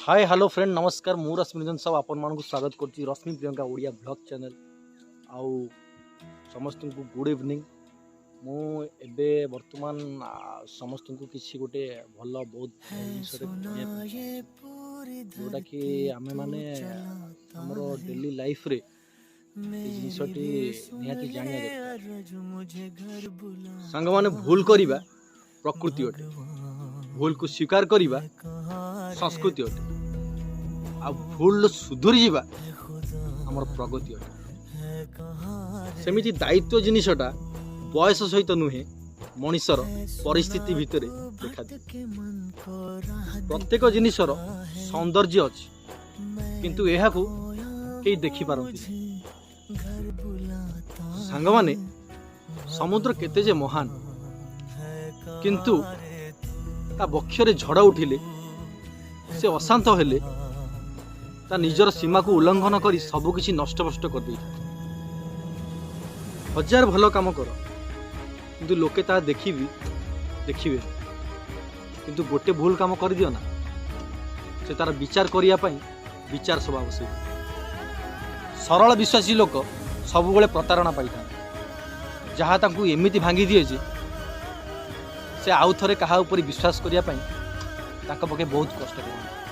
ହାଏ, hello friend, ନମସ୍କାର। ମୁଁ ରଶ୍ମି ରଞ୍ଜନ ସାହୁ ଆପଣମାନଙ୍କୁ ସ୍ୱାଗତ କରୁଛି ରଶ୍ମି ପ୍ରିୟଙ୍କା ଓଡ଼ିଆ ଭ୍ଲଗ୍ ଚ୍ୟାନେଲ୍। ଆଉ ସମସ୍ତଙ୍କୁ ଗୁଡ଼୍ ଇଭିନିଂ। ମୁଁ ଏବେ ବର୍ତ୍ତମାନ ସମସ୍ତଙ୍କୁ କିଛି ଗୋଟେ ଭଲ, ବହୁତ ଭଲ ଜିନିଷଟେ କହିବା ପାଇଁ ଚାହୁଁଛି, ଯେଉଁଟାକି ଆମେମାନେ ଆମର ଡେଲି ଲାଇଫରେ ଏ ଜିନିଷଟି ନିହାତି ଜାଣିବା ଦରକାର। ସାଙ୍ଗମାନେ, ଭୁଲ କରିବା ପ୍ରକୃତି ଅଟେ, ଭୁଲକୁ ସ୍ୱୀକାର କରିବା ସଂସ୍କୃତି ଅଟେ, ଆଉ ଭୁଲ ସୁଧୁରି ଯିବା ଆମର ପ୍ରଗତି ଅଟେ। ସେମିତି ଦାୟିତ୍ୱ ଜିନିଷଟା ବୟସ ସହିତ ନୁହେଁ, ମଣିଷର ପରିସ୍ଥିତି ଭିତରେ ଦେଖାଦିଏ। ପ୍ରତ୍ୟେକ ଜିନିଷର ସୌନ୍ଦର୍ଯ୍ୟ ଅଛି, କିନ୍ତୁ ଏହାକୁ କେହି ଦେଖିପାରନ୍ତି। ସାଙ୍ଗମାନେ, ସମୁଦ୍ର କେତେ ଯେ ମହାନ, କିନ୍ତୁ ତା ବକ୍ଷରେ ଝଡ଼ ଉଠିଲେ, ସେ ଅଶାନ୍ତ ହେଲେ ତା ନିଜର ସୀମାକୁ ଉଲ୍ଲଂଘନ କରି ସବୁକିଛି ନଷ୍ଟଭ୍ରଷ୍ଟ କରିଦେଇଥାଏ। ହଜାର ଭଲ କାମ କର, କିନ୍ତୁ ଲୋକେ ତାହା ଦେଖିବେ, କିନ୍ତୁ ଗୋଟେ ଭୁଲ କାମ କରିଦିଅ ନା, ସେ ତାର ବିଚାର କରିବା ପାଇଁ ବିଚାର ସଭା ବସେଇବେ। ସରଳ ବିଶ୍ୱାସୀ ଲୋକ ସବୁବେଳେ ପ୍ରତାରଣା ପାଇଥାନ୍ତି, ଯାହା ତାଙ୍କୁ ଏମିତି ଭାଙ୍ଗି ଦିଏ ଯେ ସେ ଆଉ ଥରେ କାହା ଉପରେ ବିଶ୍ୱାସ କରିବା ପାଇଁ ତାଙ୍କ ପକ୍ଷେ ବହୁତ କଷ୍ଟ କରନ୍ତି।